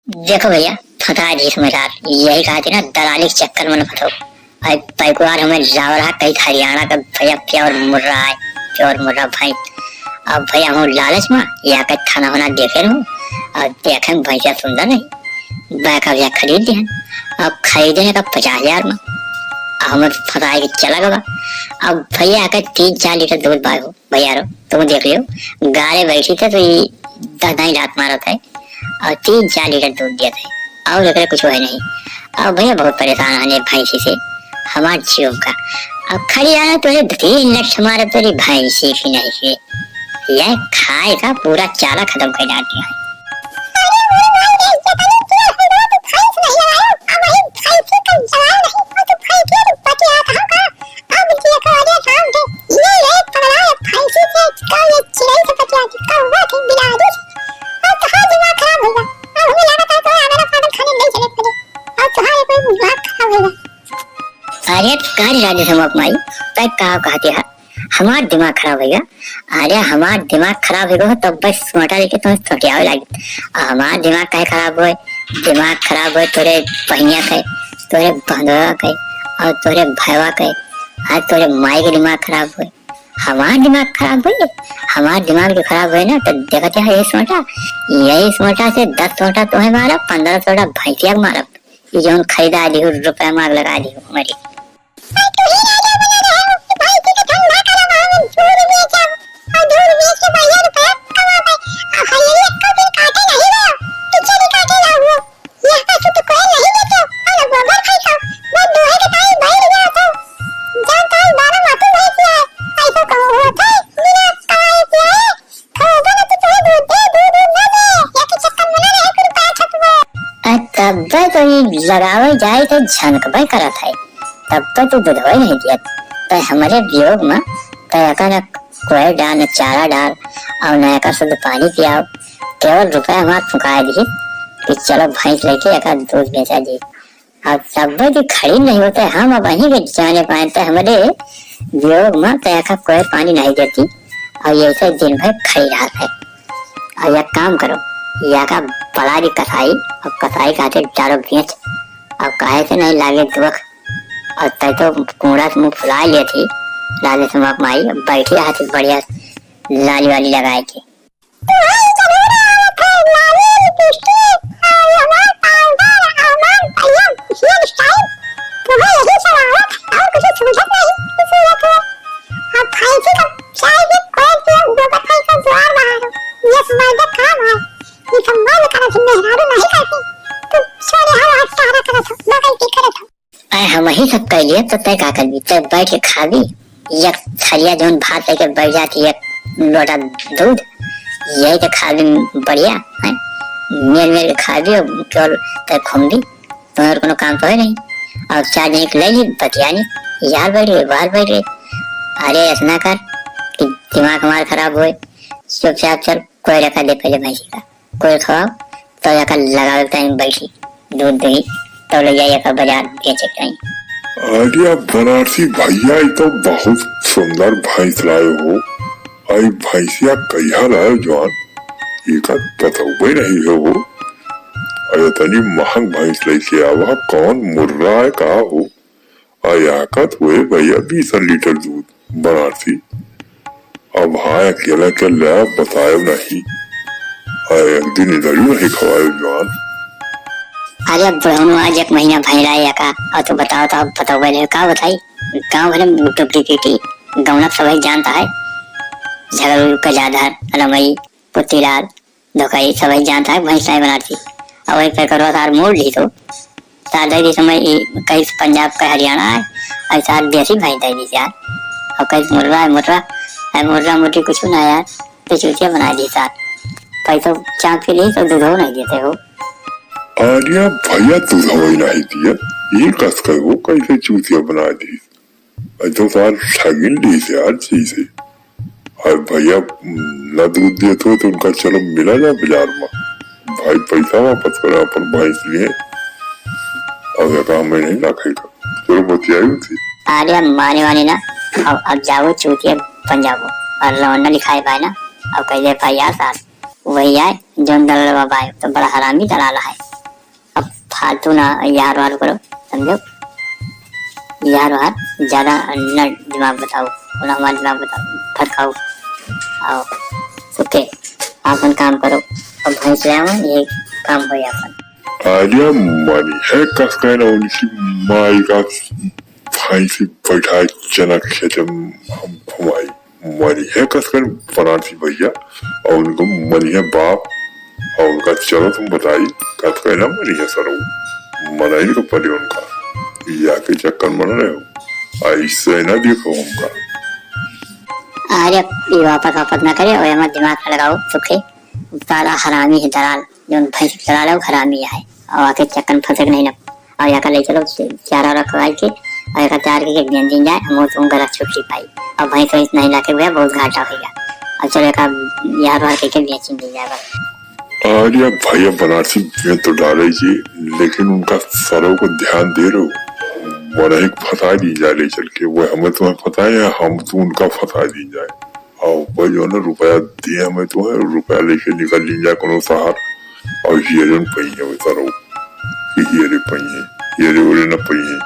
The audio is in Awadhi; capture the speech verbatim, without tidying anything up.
देखो भइया, फंसा दिहिस हमैं सार। यही कहा थी ना, दलाली के चक्कर में न फंसो। अरे पैकुआर हमैं लावा रहा कहीं हरियाणा का भइया, pure मुर्रा है, pure मुर्रा भैंस। अब भइया हम लालच में या के थाना होना देखे रहूं, और देखे में भैंसिया सुंदर नहीं, बैका भइया खरीद दिहन। अब खरीदे का पचास हजार में, अब हमैं फंसाए के चला गवा। अब भइया आके तीन चार लीटर दूध बाय हो। भइया रो, तुम देख लियो, गारे बैठी थे तो ये दस दाई लात मारत है और तीन चार लीटर दूध दिया था, और एकरे कुछ है नहीं। अब भइया बहुत परेशान है भैंसी से, हमार जीव का। अब खड़ी रहना तो ये तीन लठ मारे तेरी भैंसी की नहीं से, ये खाए का पूरा चारा खत्म कर डालती है। अरे मेरे भाई, ये पता नहीं क्या है, वो तो भैंस नहीं आया, अब वही भैंसी का जवान नहीं, वो तो भैंस के बच्चे आता होगा। अब देखो, अरे राम रे, ये एक पगला है, फैंसी से, कौन ये चिड़ै से बतिया के, कौवा के, बिलारी से। और कहाँ दिमाग खराब होइगा? अब हमें लागत है, तो आगरा पागल खाने नहीं चले पड़े। और तुम्हारे कोई दिमाग खराब होइगा। अरे, का रे राधे श्याम माई, तै का कहते है? हमार दिमाग खराब होइगा? अरे, हमार दिमाग खराब होइगा, तब बस सोटा लेके तुम्हें सोटियावे लागी। आ हमार दिमाग काहे खराब होए? दिमाग खराब होए तोरे बहिनिया के, तोरे बंधुआ के, और तोरे भैवा के। आज तोरे माई के दिमाग खराब होए, हमार दिमाग खराब होए। हमार दिमाग जो खराब होए ना, तो देखते हैं यही सोटा, यही सोटा से दस सोटा तुम्हें मारा, पन्द्रह सोटा भैंसिया के मारा। ये जौन खरीदा दी हो, रुपया मांग लगा दी हो हमारी। और तू ही राजा बना रहे हो कि भैंसी का ठंडा करब, हम दूध बेचब और दूध बेच के बढ़िया रुपया कमाबे। और हरियरी एक्को दिन काटे नहीं गयो, टीचर ही काटे ना हुआ। यहाँ से तो कोई नहीं बेचो, और गोबर फेंको, वो दूहे के टाइम बैठ गया तो। जौन टाइम बारह माटी नहीं किया है, ऐसो कहो हुआ थे, बिना कमाए किया है। खाओगे ना तो तुम्हें दूध दे, दूध, दूध ना दे, या तो चक्कर में ना रहे, फिर पैर छटबो। आ तब्बे तो ई लगावे जाए तो झनकबे करत है, तब्बे तो दूधवे नहीं दियत। तो हमरे वियोग में तो एका न कोयर डाल, न चारा डाल, और न एका शुद्ध पानी पियाओ, केवल रुपया हमार फुकाए दी कि चलो भैंस लेके एका दूध बेचा जी। अब तब्बे की खड़ी नहीं होते, हम अब वहीं के जाने पाए, तो हमरे वियोग में तो एका कोई पानी नहीं देती, और ये ऐसे दिन भर खड़ी रहत है। और एक काम करो, या का बला दी कसाई, और कसाई कहते चारों बेच, और काहे से नहीं लागे दुख, और तै तो कूड़ा से मुंह फुला लिए थी, लागे से माई बैठी रहती बढ़िया लाली वाली लगाए के। तुम्हारी जरूर आवत है लाली लिपस्टिक और हमार पाउडर और हमार बढ़िया हेयर स्टाइल। तुम्हें यही सब आवत है और कुछ सूझत नहीं, कुछ सूझत है। अब भैंसी का चाय भी कोई पियो, गोबर खाई का द्वार बहारो। ये मर्द काम है, ये सब मर्द करत है, मेहरारू नहीं करती। तुम छोरे हो, आज सारा करत हो, बगल की करत हो। आए हम वही सब कह लिए, तो तय का करबी? तय बैठ के खाबी, एक थरिया जौन भात लेके बैठ जाती, एक लोटा दूध, यही तो खाबी बढ़िया, हैं? मेर मेर के खाबी और केवल तय घूमबी, तुम्हारे कोनो काम तो है नहीं। और चार जने के ले ली, बतियानी, यार बैठ गए, बाहर बैठ गए। अरे ऐसा ना कर कि दिमाग हमारा खराब होए, चुपचाप चल, कोई रखा दे पहले भैंसी का। कोई खवाओ, तो जाकर लगावे के टाइम बैठी, दूध दही, तो ले जाइए का बाजार बेचे के टाइम। अरे बनारसी भैया, ई तो बहुत सुंदर भैंस लाए हो। आई भैंसिया कहिया लाए जवान, एकर बतौबे नहीं हो। अरे तनी महंग भैंस लेके आवा, कौन मुर्रा है का हो? आ याकत हुए भैया बीस लीटर दूध बनारसी। अब हाँ, अकेला के ले बतायो नहीं। आ एक दिन इधर ही नहीं खवायो जवान। अरे बुढ़ौनो, आज एक महीना भइला है का, और तू बताओ तो, अब बताओ पहले, का बताई? गाँव भर में डुप्लीकेटी, गौनक सबै जानता है। झगड़ू, कजाधर, रमई, पुतीलाल, धोखाई, सबै जानता है, भैंस नहीं बनाती। और वही पे करो सार मोड़ ली तो, सार दे दी समय ई कहीं से पंजाब का हरियाणा है, और सार देसी भैंस दे दी यार। और कहीं से मुर्रा है, मुर्रा है, मुर्रा मुर्री कुछ ना यार, तो चूतिया बना दी सार। पैसों चाँप के लिए तो दूधो नहीं देते हो। अरे भैया, दूधो ही नहीं दिया, ये कस कर वो कैसे चूतिया बना दी? अरे तो सार ठगिन ली से हर चीज है। अरे भैया, न दूध देत हो तो उनका चलो मिला जा बाजार में। भाई पैसा वापस करे, अपन भैंस लिए। अब यहाँ हमें नहीं रखेगा। चलो बतियाई उनसे। अरे अब माने वाने ना, अब, अब जाओ चूतिया बन जाओ। और लौंडा लिखाए पाए ना, अब कह दे भाई यार सार, वही आए, जौन दलाल बाबा आए, तो बड़ा हरामी दलाल है। फालतू ना यार वार करो, समझो? यार वार ज्यादा न दिमाग बताओ, ना हमार दिमाग बताओ, भटकाओ। आओ, सुखे, आपन काम करो। अब भैंस ले आओ, ये काम होई आपन। अरे मनी है कस कहना उनकी माई का भैंस बैठाए चना खेत में हम घुमाई। मनी है कस कहना बनारसी भैया और उनको मनी है बाप और उनका चलो तुम बताई कस कहना मनी है सरो। मनाई तो पड़े उनका, या के चक्कर मन रहे हो, ऐसे ना देखो हमका। अरे, ये वापस वापस ना करे और हमारा दिमाग ना लगाओ, सुखे। साला हरामी है दलाल, जौन भैंस के दलाल है, वो हरामी है। और आके चक्कर में फंसे के नहीं ना। और याका ले चलो, चारा वारा खवाई के, और याका तैयार करके बेच दीन जाए, हम तुम गरज छुट्टी पाई। और भैंस वैंस नहीं लाके भैया, बहुत घाटा होइगा। और चलो, याका यार वार करके बेच दीन जाए बस। अरे भैया, बनारसी बेच तो डाले जी, लेकिन उनका सरो को ध्यान दे रहो, वरही फंसा दी जाए ले चल के, वो हमें तुम्हें फंसाए या हम तो उनका फंसा दी जाए। और भाई जो है ना, रुपया दिए हमें तो है, रुपया लेके निकल ली जाए कोनो शहर। और हियरे न पइहे, वो सरो, हियरे पइहे, हियरे ओरे न पइहे।